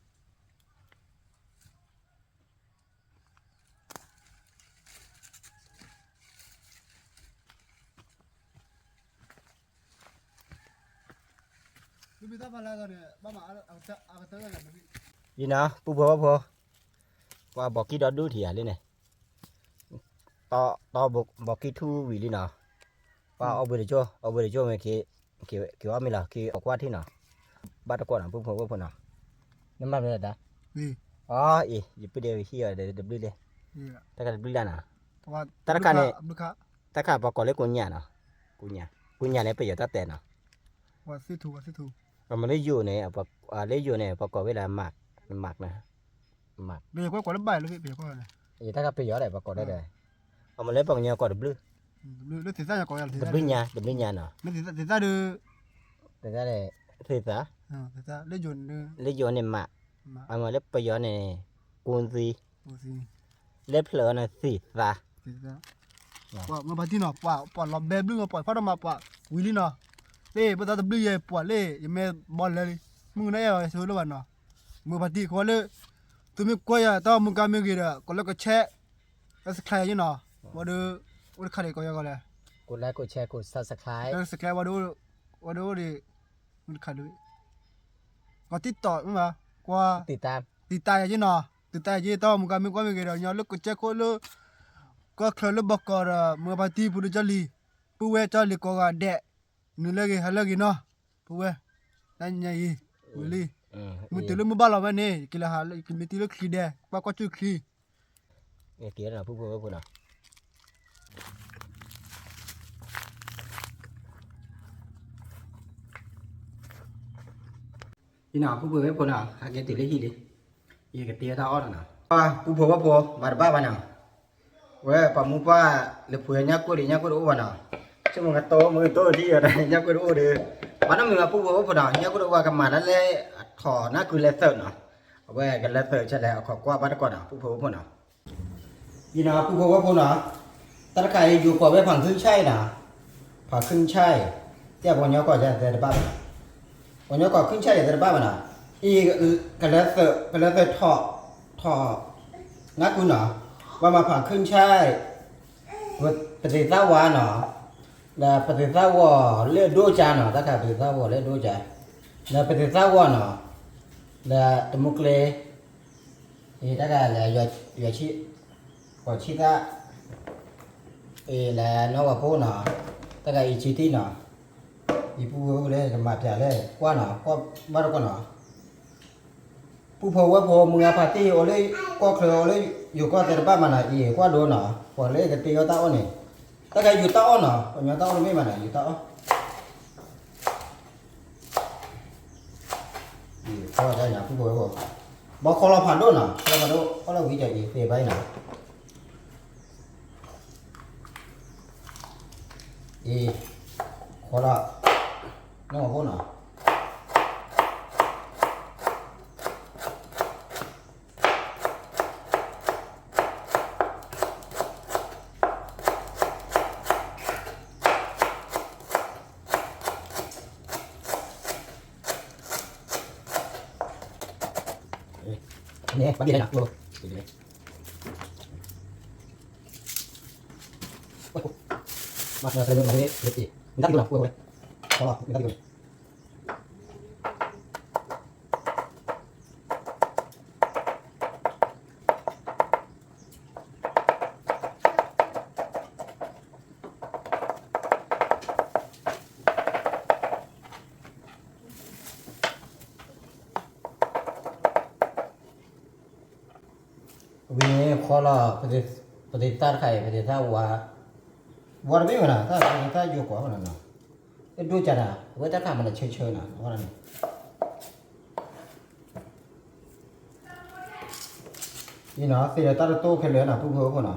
့ၢ်လၢဘ့ၣ် မ့ၢ်မ့ၢ်န့ၣ် တဝီလၢကလဲၤလဲၤ အံၤနီၤ ပုၢ်ဖိဝဲၢ်ဖိ, ပှၤဘီကံဒီဒူၣ်ထံၣ်ယၤလံန့ၣ်, တီဘီကံထူဝံၤလံနီၤ, ပှၤအီၣ်ဘှံးတကၠိ အီၣ်ဘှံးတကၠိမ့ၢ် က့ၤအီၣ်မ့ၤလီၤ က့ၤအီၣ်ကွၢ်ထံၣ်နီၤ, ဘၣ်တကွီၢ်နီၤ ပုၢ်ဖိဝဲၢ်ဖိနီၤ, နမၤမနုၤလဲၣ်တၢ်, အီ အံၤ ယပုၢ်ဒ့ဟံၣ်အီၤဒီးတဘျုးလံ, တၢ်ခါတဘျုးလၢ်နီၤ, တၢ်တခါန့ၣ်, တၢ်ခါပှၤကိးလၢကိညၣ်နီၤ, ကိညၣ်န့ၣ် ပယီၤတၢ်တဲနီၤ, ပှၤမ့ၢ်လၢယိၤန့ၣ်, လၢယိၤန့ၣ် ပှၤကိးဝဲလၢ မး, မး, တၢ်ခါပယီၤဒီး ပှၤကိးလၢဒီး, အမ့ၢ်လၢပှၤကညီကိးတဘျုး, တဘျုးညါ တဘျုးညါနီၤ, သ့ၣ်သၣ်, လၢယိၤန့ၣ် မး, အမ့ၢ်လၢပယီၤန့ၣ် ကူသံ, လၢဖျၢၣ်အီၤန့ၣ် သ့ၣ်သၣ် ပှၤမၢပၢ်တံၢ်နီၤ, ပှၤ ပှၤလီၤဘဲဘျုးမး ပှၤဖီၣ်တၢ်မၤ ပှၤဝံၤလံနီၤ, လၢပသးတဘျုးယဲ ပှၤလၢ ယမ့ၢ်ဘီလဲလံ, မုၢ်ကနၣ်အဲၣ်အီၤဆိလၢဘၣ်နီၤ, မၢပၢ်တံၢ်ဃီလၢ သုမ့ၢ်ကွၢ်ယၤတၢ်မူကါမ့ၢ်ဂ့ၤဒီး ကိးလၢကဆဲး, လၢ subscribe ယၤနီၤ, ဝဲဒီး အိၣ်တခါဒီးကိးယၤဂီၤလဲၣ်, ကိး like ကိး share ကိး subscribe, subscribe ဝဲဒီး ဝဲဒီးအိၣ်ဒီး မုၢ်တခါဒီး ကွၢ် TikTok မ့ၢ်ဘၣ်, ကွၢ် တံာ်တာ်ယၤနီၤ, တံာ်တာ်ယၤတၢ်မူကါမ့ၢ်ကွၢ်မ့ၢ်ဂ့ၤဒီး ညီလၢကဆဲးခိၣ်လၢ ကီၢ်ချၢလၢဘီကီးဒီး မၢပၢ်တံၢ် ပူၤဒိၣ်ကၠီလံၤ, ပုၢ်ဝဲၢ်ကၠီလံၤကိးဂၤဒဲး, နုာ်လၢဂ့ၤဟးလၢဂ့ၤနီၤ, ပုၢ်ဝဲၢ်, တၢ်ညါအံၤ, ဝံၤလံ, မုၢ်တုၤလၢမုၢ်ဘၣ်လီၤဝဲန့ၣ် က့ၤလၢဟးလၢ ကမ့ၢ်တံၢ်လၢချံဒဲး ကွၢ်ကွၢ်ကၠူၣ်ချံ က့ၤနီၤ ပုၢ်ဖိဝဲၢ်ဖိနီၤ, အံၤနီၤ ပုၢ်ဖိဝဲၢ်ဖိနီၤ ဟဲက့ၤတုၤလၢဟံၣ်လံ, ယကတ့အတၢ်အီၣ်လီၤနီၤ, ပုၢ်ဖိဝဲၢ်ဖိ မၤတဘၣ်ဘၣ်နီၤ, ဝဲပှၤမူပှၢ်လၢပှဲၤညၣ်ကိၢ်ဒီးညၣ်ကိၢ်တအိၣ်ဘၣ်နီၤ, ဆိကမိၣ်ကတိၤမုၢ်ကတိၤထံၣ်အီၤဒီးညၣ်ကိၢ်တအိၣ်ဒီး, ဘၣ်နီတမံၤဘၣ် ပုၢ်ဖိဝဲၢ်ဖိနီၤ ညၣ်ကိၢ်တအိၣ်ဘၣ် ကမၤတၢ်လၢအထီၣ်နၢ်ကုလဲၤသၢးနီၤ, အဝဲကလဲၤသၢးဆဲလဲၣ် အခီၣ်ကွၢ်ဘၣ်တကွီၢ်နီၤ ပုၢ်ဖိဝဲၢ်ဖိနီၤ ယနီၤ ပုၢ်ဖိဝဲၢ်ဖိနီၤ, တၢ်တခါအံၤ ယိၤကိးဝဲဖၣ်ခုၣ်ဆၣ်အံၤနီၤ, ဖၣ်ခုၣ်ဆၣ်အံၤ, တဲပှၤကညီကိးယၤသဲတဘၣ်ဘၣ်နီၤ, ပှၤကညီကိးခုၣ်ဆၣ်ယၤသဲတဘၣ်ဘၣ်နီၤ, အံၤ ကလၢသၢး ကလၢသၢးထီၣ် ထီၣ် နၢ်ကုနီၤ, ပှၤမၤဖၣ်ခုၣ်ဆၣ် ပသ့ၣ်သၣ်ဝါနီၤ, ဒီးပသ့ၣ်သၣ်ဝါလၢအဒိၣ်ကၢနီၤ, တၢ်ခါပသ့ၣ်သၣ်ဝါလၢအဒိၣ်ကၢ, ဒီးပသ့ၣ်သၣ်ဝါနီၤ, ဒီးတမူကျဲ, အံၤတၢ်ခါလၢ ယွၤဆံ, ပှၤဆံသၣ်, အံၤလၢနီၢ်ဝၤဖိနီၤ, တၢ်ခါအံၤဆံထံၣ်နီၤ, ယပုၢ်ဝဲၢ်ဖိလၢကမၤပျးလၢ ကွၢ်နီၤ, ကွၢ်ဘၣ်တကွီၢ်နီၤ ပုၢ်ဖိဝဲၢ်ဖိ မုၢ်ဂၤဖါတံၢ်အိၣ်လၢကီၢ်ချၢ အိၣ်လၢယိၤကီၢ်သဲတဘၣ်မးနီၤ, အံၤကွၢ်ဒိနီၤ, ပှၤလၢကတ့အီၣ်တၢ်အီၣ်န့ၣ်, တၢ်ခါယိၤတၢ်အီၣ်နီၤ, ပှၤကညီတၢ်အီၣ်တမ့ၢ်ဘၣ်နီၤ, ယိၤတၢ်အီၣ်, အံၤ ပုၢ်ဖိဝဲၢ်ဖိ, ဘီဃီလီၤဖးဒိၣ်နီၤ, ဃီလီၤဖးဒိၣ် အီၣ်လီၤဝံၤဒီးအံၤသ့ဘၣ်အံၤနီၤ အံၤ, ဃီလီၤ, နီၢ်ဝၤဖိနီၤ, န့ၣ် ဘၣ်ဘၣ်လဲၣ်နၤ မၤတလၢမၤတလၢ မၤတလၢ ဝံၤန့ၣ်ခီလီၤ ပသ့ၣ်သၣ်တခါအံၤ ပသ့ၣ်သၣ်ဝါ ဝါတဘ့ၣ်ဝဲနၤ တၢ်ပသ့ၣ်သၣ်ယိၤကွၢ်ဝဲနၤနီၤ တဒိၣ်ကနၤ အဝဲတၢ်ခါမၤနၢၤဆၢဆၢနၤ ဝဲနၤနီၤ အံၤနီၤ သ့ၣ်ဒီးတၢ်တတိၢ်ခဲလၢာ်နီၤ ပုၢ်ဖိဝဲၢ်ဖိနီၤ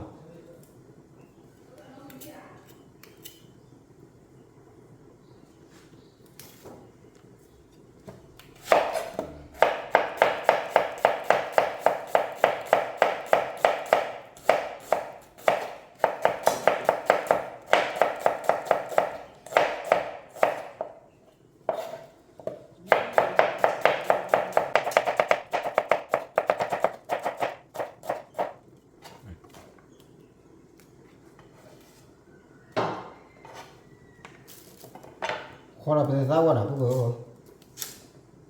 ဃီလီၤပသ့ၣ်သၣ်ဝဲနီၤ ပုၢ်ဖိဝဲၢ်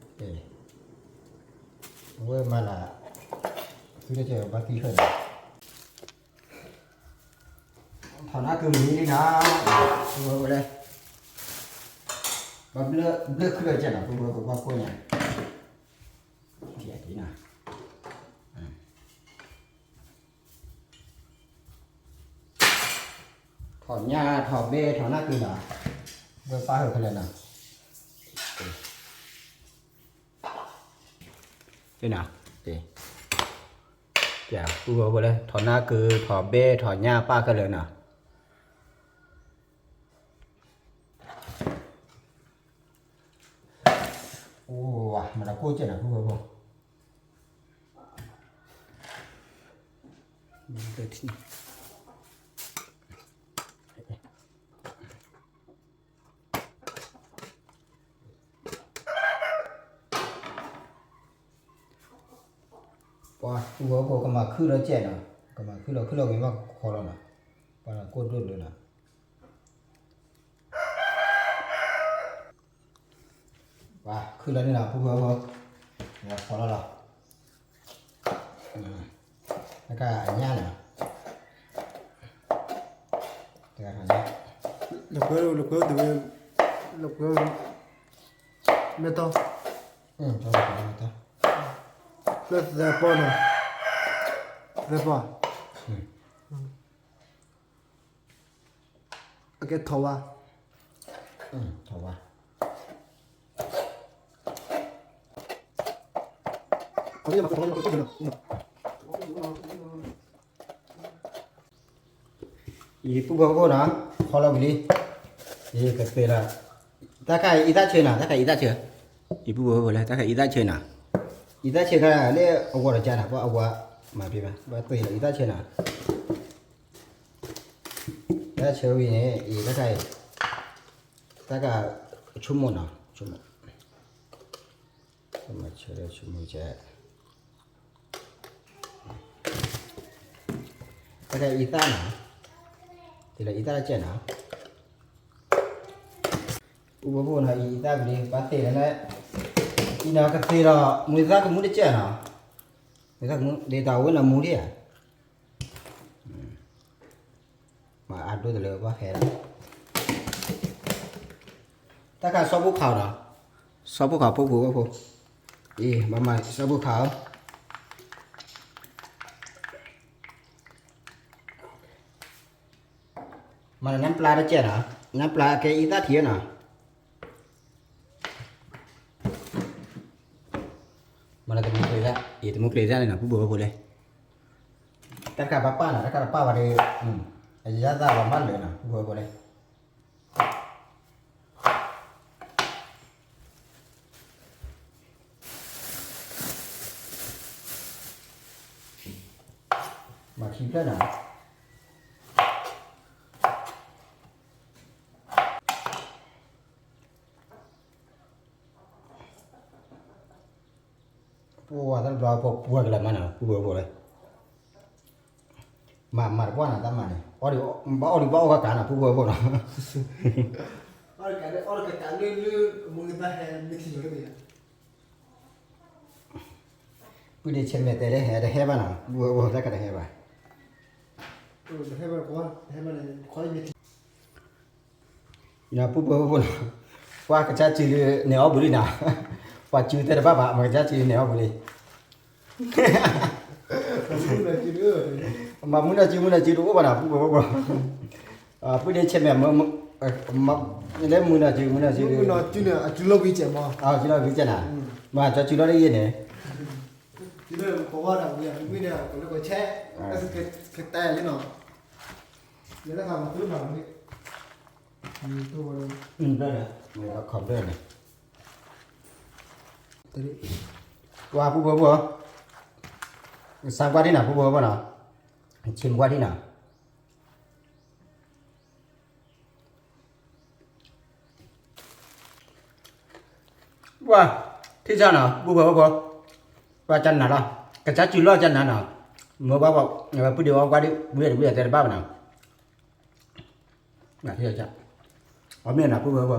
ဖိ အဝဲမၤလၢ သုတကဲဘၣ်သံဖျၢၣ်န့ၣ် ထီၣ်နၢ်ကုမုၢ်နံၤလံနီၤ ပုၢ်ဖိဝဲၢ်ဖိလဲၣ် ဘၣ်ဘျၢခုလၢကဲနီၤ ပုၢ်ဖိဝဲၢ်ဖိ ဘၣ်ကိၢ်ညါ ထီၣ်ညၣ်ထီၣ်ဘဲထီၣ်နၢ်ကုနီၤ ဝဲပၢ်ဟၢၣ်ဖဲလဲၣ်နီၤ တဲနၤ တဲ ပုၢ်ဖိဝဲၢ်ဖိလဲၣ် ထီၣ်နၢ်ကု ထီၣ်ဘဲ ထီၣ်ညၣ်ပၢ်ခဲလၢာ်နီၤ အိၣ်ဝါ မၤတၢ်ကိၢ်ကဲနီၤ ပုၢ်ဖိဝဲၢ်ဖိ ပှၤပုၢ်ဖိဝဲၢ်ဖိ ကမၤခုၣ်လီၤကဲနီၤ ကမၤခုၣ်လီၤ ခုၣ်လီၤဝံၤဘၣ်ခီလီၤနီၤ ပှၤကိၢ်ဒိၣ်ဒိၣ်နီၤ ပှၤခုၣ်လီၤန့ၣ်နီၤ ပုၢ်ဖိဝဲၢ်ဖိ ခီလီၤလီၤ တၢ်ခါအညၣ်နီၤ တၢ်ခါညၣ် လၢကွဲ လၢကွဲတဝဲ လၢကွဲ မဲတီ မဲတီ လၢသဲပီနီၤ သဲပီ အကဲထီၣ်ဝါ ထီၣ်ဝါ အံၤပုၢ်ဖိဝဲၢ်ဖိနီၤ ခီလီၤဝံၤလံ အံၤကသ့လီၤ တၢ်ခါအံၤသၣ်ဆၢနီၤ တၢ်ခါအံၤသၣ်ဆၢ အံၤပုၢ်ဖိဝဲၢ်ဖိလဲၣ် တၢ်ခါအံၤသၣ်ဆၢနီၤ အံၤသၣ်ဆၢခါန့ၣ် အဝဲတကါနီၤ ပှၤအဝဲမၤပ့ၤဘၣ် ဘၣ်သ့လီၤ အံၤသၣ်ဆၢနီၤ သၣ်ဆၢဝံၤန့ၣ် အံၤတၢ်ခါအံၤ တၢ်ခါ ဆိကမိၣ်နီၤ ဆိကမိၣ် ဆိကမိၣ်ကဲ တၢ်ခါအံၤသၣ်နီၤ သ့လီၤအံၤသၣ်တကဲနီၤ ပုၢ်ဖိဖိနီၤ အံၤအံၤသၣ်ကလံ ဘၣ်သ့လီၤန့ၣ် အံၤနီၤကသ့လီၤ မုၢ်သၣ်ကမူတကဲနီၤ မုၢ်သၣ်ကမူ ဒ်သိးအဝဲနီၤမူဒံးဧါ မၤအါဒိၣ်တလၢဘၣ်ဟဲလီၤ တၢ်ခါဆီဖိခးနီၤ ဆီဖိခးဖိဖိဖိ အံၤ ဘၣ်မၤဆီဖိခးအီၤ မၤနၢ်ပျါတကဲနီၤ နၢ်ပျါကဲအံၤသၣ်ထံနီၤ မၤနၢ်တမူကျဲၤဒၣ် အံၤတမူကျဲၤဒၣ်န့ၣ်နီၤ ပုၢ်ဖိဖိလဲၣ် တၢ်တခါဘၣ်ပာ်နီၤ တၢ်တခါတပာ်ဝဲဒီး အယါသၣ်လီၤမၢ်လၢာ်နီၤ ပုၢ်ဖိဖိလဲၣ် မၤခံဖျၢၣ်နီၤ ပှၤ တဘျီပှၤပှဲၤကလၢမးနီၤ ပူဖိဝဲဖိလၢ မၤမၤတပှၢ်နီၤ တၢ်မၤန့ၣ် ဘၣ်အီၣ်ဒုးဘၣ်အီၣ်ကကးနီၤ ပူဖိဝဲဖိနီၤ ပုၢ်ဒ့ဆဲးမဲာ်တဲလၢဟဲတဟဲဘၣ်နီၤ ပူဖိဝဲဖိတၢ်ကတဟဲဘၣ် ပူဖိဝဲဖိနီၤ ပှၤကစၢ်စုန့ၣ်အီၣ်ဘှံးလံနီၤ ပှၤစုသ့ၣ်တဖၣ်ဘၣ် မ့ၢ်ကစၢ်စုန့ၣ်အီၣ်ဘှံးလံ မၤမုၢ်နီၢ်စု မုၢ်နီၢ်စုတအိၣ်ဘၣ်နီၤ ပုၢ်ဖိဝဲဖိ ပုၢ်ဒ့ဆဲးမဲာ် လၢမုၢ်နီၢ်စု မုၢ်နီၢ်စု မုၢ်နီၢ်စုန့ၣ် အစုလီၢ်ဝံၤကဲးမး အစုလီၢ်ဝံၤကဲးနီၤ မ့ၢ်ကၠီစုလီၢ်တယံာ်န့ၣ် ကဝီၤဒၣ်ဝံၤ မ့ၢ်န့ၣ် ကလၢကဆဲး ကတၢၢ်လံနီၤ လၢတၢ်ခါမၤသူၣ်မၤဝံၤ ဘျၢၣ်ဒီး ခီဘျၢၣ်န့ၣ် ပှၤပုၢ်ဖိဖိ စၢ်ကွၢ်ဒံးနီၤ ပုၢ်ဖိဖိနီၤ ဆ့ၣ်မကွၢ်ဒံးနီၤ ပှၤ ထံၣ်ဆၣ်နီၤ ပုၢ်ဖိဖိ ပှၤကနၤလီၤ ကစၢ်စုလီၢ်ကနၤနီၤ မ့ၢ်ပှၤ ပုၢ်ဒ့အီၣ်ကွၢ်ဒံး ဝံၤတဝံၤအတဲတဘၣ်ဘၣ်နီၤ အီၣ်မ့ၢ်နီၤ ပုၢ်ဖိဖိ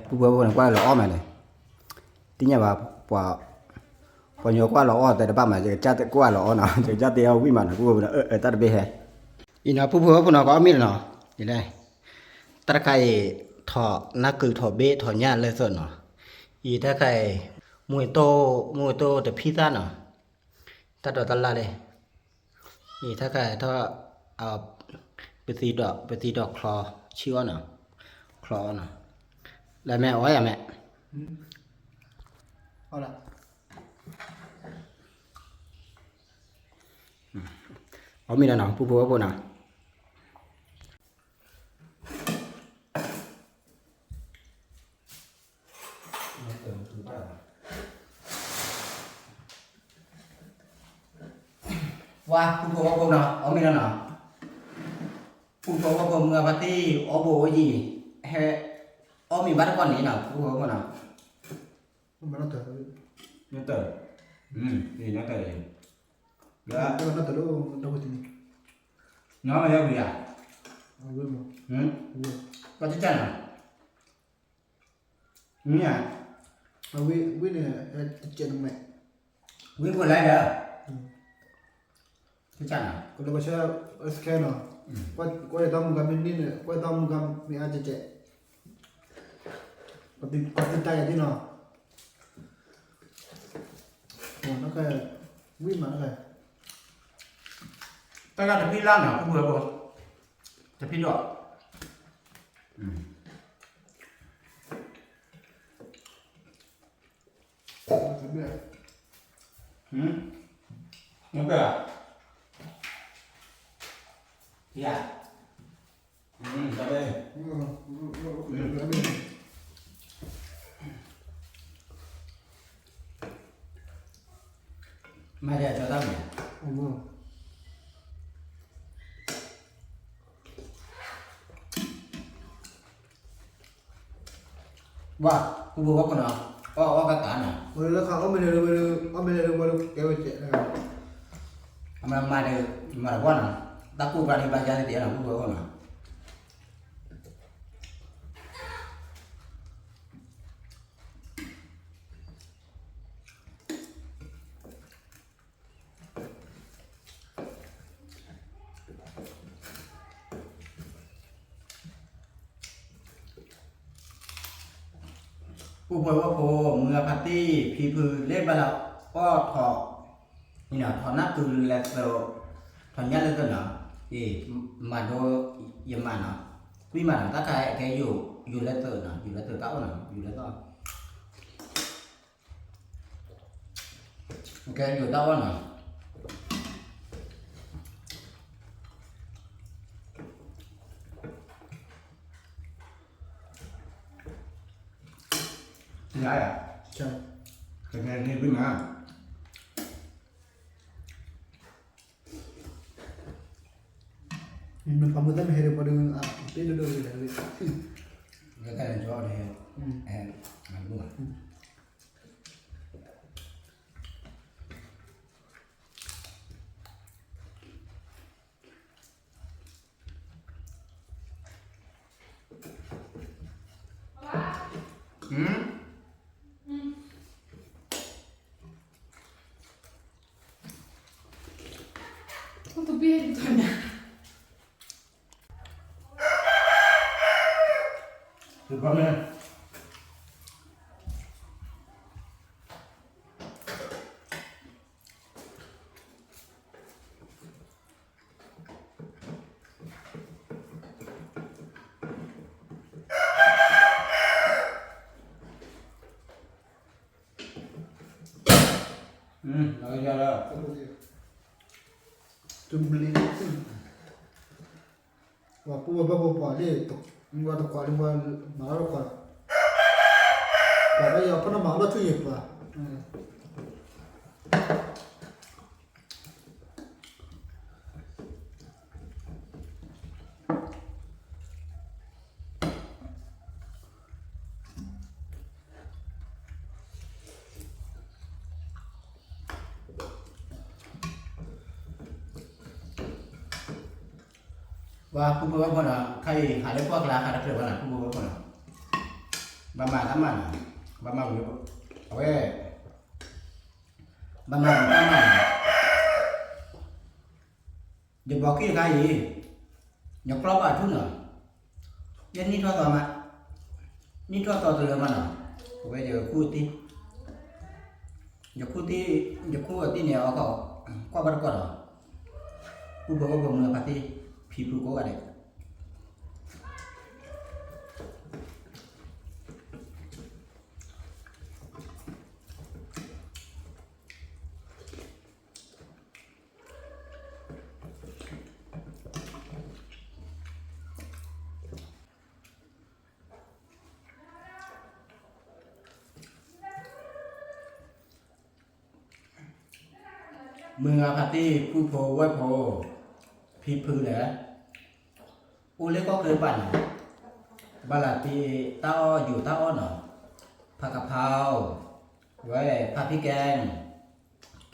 ပုၢ်ဖိဖိန့ၣ် ကွၢ်လီၤအီၣ်မးန့ၣ် သ့ၣ်ညါဘၣ် ပှၤ ပှၤညီကွၢ်လီၤအီၣ်တဲတဘၣ်မး ယကစၢ်ကွၢ်လီၤအီၣ်နီၤ ယကစၢ်တဲအီၣ်ဝံၣ်မးနီၤ ပုၢ်ဖိဖိနီၤ အၢ တၢ်တဘ့ၣ်ဟဲ အံၤနီၤ ပုၢ်ဖိဖိနီၤ ကအီၣ်မ့ၢ်လီၤနီၤ တၢ်တခါအံၤ ထီၣ်နၢ်ကုာ်ထီၣ်ဘ့ၣ်ထီၣ်ညၣ်လၢသၢနီၤ အံၤတၢ်တခါအံၤ မူၤတိၢ် မူၤတိၢ်တဖံသၣ်နီၤ တၢ်ဒိးတၢ်လၢ်လံ အံၤတၢ်တခါအံၤထီၣ် ပသံဒီး ပသံဒီးချီဆံအီၣ်နီၤ ချီအီၣ်နီၤ လၢမဲာ်အီၣ်ယၤမဲာ် အီၣ်မ့ၢ်လီၤနီၤ ပုၢ်ဖိဖိနီၤ ပှၤ ပုၢ်ဖိဝဲၢ်ဖိနီၤ အီၣ်မ့ၢ်လီၤနီၤ ပုၢ်ဖိဝဲၢ်ဖိမုၢ်အဖါတံၢ် အီၣ်ဘိအိၣ်ယံၤ ဟဲ အီၣ်မ့ၢ်ဘၣ်တကီၢ်န့ၣ်နီၤ ပုၢ်ဖိဝဲၢ်ဖိနီၤ နီၢ်တၢၢ် နီၢ်တၢၢ် နီၢ်တၢၢ် နီၢ်တၢၢ် နီၢ်မ့ၢ်ယါဝံၤဧါ ကီၢ်တကၢ်နီၤ မ့ၢ်ဧါ ဝံၤန့ၣ် တကဲးနမဲာ် ဝံၤဖိလဲၣ်ဒီး ကစၢ်နီၤ ကလီကဆှၢ စကဲနီၤ ကွၢ်ယတၢ်မူကါမ့ၢ်န့ၢ်န့ၣ် ကွၢ်ယတၢ်မူကါမ့ၢ်အါကဲးကဲး ကီၢ်သူတၢ်ယၤဒ်နီၤ ဝံၤမး တၢ်ဂၤတဖံလၢ်နီၤ ပုၢ်ဖိဝဲၢ်ဖိ တဖံဒီး မ့ၢ်ပှၤ ယၤ မၤယၤကၠီတၢ်မံၤ ဝါ ပုၢ်ဖိဝဲၢ်ဖိနီၤ အီၣ်အီၣ်ကကးနီၤ ဝဲလၢခါအီၣ်မ့ၢ်လဲၤဝဲ အီၣ်မ့ၢ်လဲၤဝဲ ကဲဝဲကဲး အမၤမၤဒီး မၤတဝီနီၤ တၢ်ကူၣ်ကျါန့ၣ် ဘၣ်ယါန့ၣ်တအဲၣ်နီၤ ပုၢ်ဖိဝဲၢ်ဖိနီၤ ပုၢ်ဖိဝဲၢ်ဖိ မုၢ်ဂၤဖါတံၢ် ဖံဖုလၢဘၣ်လၢအီၣ်ထီၣ် ထီၣ်နၢ်ကုာ်လဲၤသိး ထီၣ်ညၣ်လဲၤသိးနီၤ အံၤ မၤဒိယမၤနီၤ ကွံမးနီၤ တၢ်ခါအကဲယိာ်လၢသိးနီၤ ယိာ်လၢသိးတၢ်အိၣ်နီၤ ယိာ်လၢသိး ကဲယိာ်တၢ်အိၣ်နီၤ ယၤယၤ ကဲကဲကဲကွံမး မ့ၢ်ပှၤမုၢ်တၢ်မ့ၢ်ဟဲဒီးပှၤဒီး အပ့ၤဒိၣ်ဒိၣ်ဝဲဒၣ်ဝဲ လၢတၢ်လဲၤကၠီအီၤတဟဲ အဲ အဒိၣ် တဘျီ ပှၤပူဝဲဘၣ်ပှၤပှၤလၢ မၤလီၤတခွးလၢပှၤ ပှၤဘၣ်ယၤဖီၣ်နမၤလီၤထူယံၤပှၤ ပှၤဖုဖိဝဲဖိနီၤ ခါအံၤ ဟးလၢပှၢ်ကျါ ဟးတဖျၢၣ်ဘၣ်နီၤ ဖုဖိဝဲဖိနီၤ ဘၣ်မၤတၢ်မၤနီၤ ဘၣ်မၤဝံၤ အဝဲ ဘၣ်မၤဝံၤတၢ်မၤနီၤ ယဘီခံတခါအံၤ ယကျီဘၣ်ထူၣ်နီၤ ယနံၣ်ထီၣ်သီမး နံၣ်ထီၣ်သီတလၢမးနီၤ အဝဲယခူၣ်တံၢ် ယခူၣ်တံၢ် ယခူၣ်အတံၢ်န့ၣ် အီၣ်ကီၢ် ကွၢ်ဘၣ်တကီၢ်ဒီး ပူဖိဝဲဖိမုၢ်ဖါတံၢ် ဖံဖုကိးဂၤဒဲး မုၢ်ဂၤဖါတံၢ် ဖုဖိဝဲၢ်ဖိ ဖံဖုလဲၣ် အိၣ်လၢကီၢ်ချၢဘၣ်န့ၣ် ဘၣ်လၢတ့တၢ်အီၣ်ယိာ်တၢ်အီၣ်နီၤ ဖးကဖီ ဝဲ ဖးဖံကဲ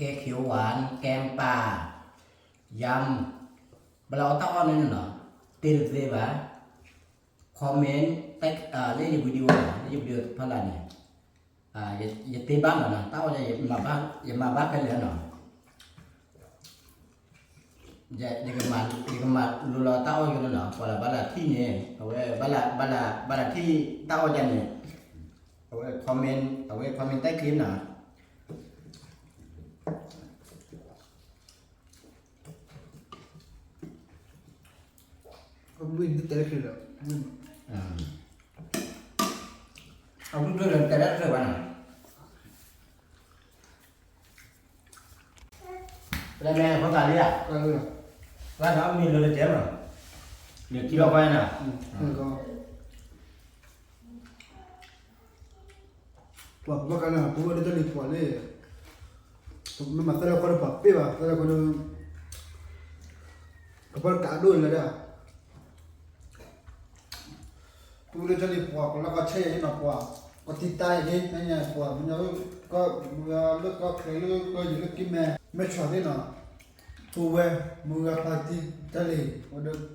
ကဲခ့ဝၣ် ကဲပၢ် ယၢမ် ဘၣ်လၢအီၣ်တၢ်အီၣ်န့ၣ်နီၤ တ့တသ့ဘၣ် comment လၢယ video နီၤ လၢယ video ဖီလာ်န့ၣ် ယတ့ဘၣ်မးနီၤ တၢ်အီၣ် ယမၤဘၣ်ခဲလၢာ်နီၤ ယကမၤလိလီၤတၢ်အီၣ်ယိာ်န့ၣ်နီၤ ပှၤလၢဘၣ်လၢထံၣ်န့ၣ် အဝဲ ဘၣ်လၢ ဘၣ်လၢထံၣ်တၢ်အီၣ်ယၤန့ၣ် အဝဲ comment အဝဲ comment တၢ်ခံနီၤ အဝဲတဲတၢ်တဖျၢၣ်လီၤ အဝဲတဲတၢ်တဖျၢၣ်ဘၣ်နီၤ ပလဲၤမဲာ်ဖိသၣ်လံဧါ, ပှၤဒီးမ့ၢ်လိၤတကဲမး, ယထံၣ်လီၤပှၤနီၤ, ပှၤဘၣ်ဃးန့ၣ် ပဝဲဒၣ်တၢ်လံၤပှၤလၢ မ့ၢ်မၤသးလၢခီဒီးပှၤပ့ၢ်ဘၣ် သးလၢခီဒီး ကဘၣ်ကးဒိၣ်လဲၣ်ဒၣ် ပူလၢတၢ်လံၤပှၤ ကလီၤကဆဲးယဲနီၤပှၤ, ကတံာ်တာ်ယဲက့ၤ နညါပှၤ မ့ၢ်လၢကီၢ်ချၢလၢ ကီၢ်ယံၤလၢက့ၤမဲာ် မဲာ်ဆှးသ့ၣ်နီၤ, ပဝဲ မုၢ်ဂၤဖါတံၢ်တၢ်လံၤ ဝဲဒီး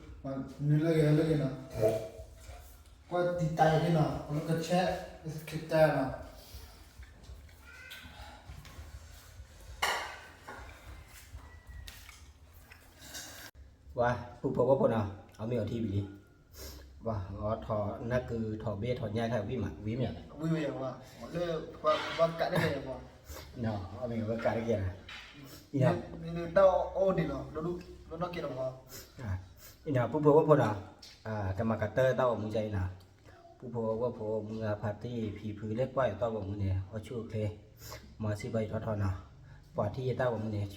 နုာ်လၢဂ့ၤလၢဂ့ၤနီၤ, ကတံာ်တာ်ယဲက့ၤနီၤ ကလီၤကဆဲး ကတံာ်တာ်နီၤ ပှၤ ပူဖိဝဲၢ်ဖိနီၤ အီၣ်မ့ၤအီထံဘံလံ, ပှၤ အီထီၣ်နၢ်ကုၤထီၣ်ဘ့ၣ်ထီၣ်ညါခါဝံၤမး ဝံၤမ့ၢ်ဧါ, ဝံၤမ့ၢ်ဧါ, လၢ ပှၤကးတက့ၢ်ပှၤ, အီၣ်မ့ၤဝဲကးတက့ၢ်နီၤ, တၢ်အိၣ်ဒံးလီၤ လီၤနီၢ်က့ၤလီၤပှၤ, အံၤနီၤ ပူဖိဝဲၢ်ဖိနီၤ, တမၤကတၢၢ်တၢ်အိၣ်မူကအံၤနီၤ, ပူဖိဝဲၢ်ဖိ မုၢ်ဂၤဖါတံၢ်ဖံဖုလၢကွၢ်ယတၢ်ဂီၤမူန့ၣ် အိၣ်ဆူၣ်အိၣ်ချ့, မ်အစံးဘျုးယွၤထီထီနီၤ, ပှၤထံၣ်ယတၢ်ဂီၤမူန့ၣ်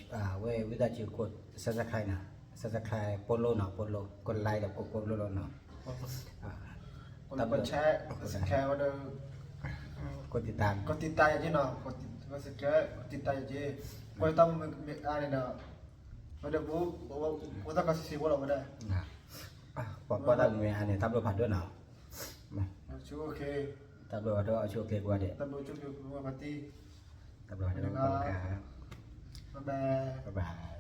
ဝဲဝံသးစူၤကိး subscribe နီၤ, subscribe ပိၢ်လိနီၤ ပိၢ်လိ ကိး like ဒီးကိး ပိၢ်လိလီၤနီၤ, ကိး subscribe ဝဲဒီး ကိး တံာ်တာ် ကိး တံာ်တာ်ယဲက့ၤနီၤ, ကိး subscribe ကိး တံာ်တာ်ယဲက့ၤ, ကွၢ်တၢ်မ့ၢ်အါန့ၣ်ဒီး ဝဲဒီး ပဝဲတၢ်ကီစံးစံးဝဲလီၤဝဲဒၣ်, ပှၤကွၢ်တၢ်မ့ၢ်အါန့ၣ် တၢ်ဘျုးဖးဒိၣ်နီၤ, ဆူၣ်အိၣ်ချ့ တၢ်ဘျုးအီၤဒီးအဆိအချ့ကိးဂၤဒဲး, တၢ်ဘျုးအဆိအချ့ကိးဂၤဒဲး, တၢ်ဘျုးအီၤဒီး bye bye, bye bye.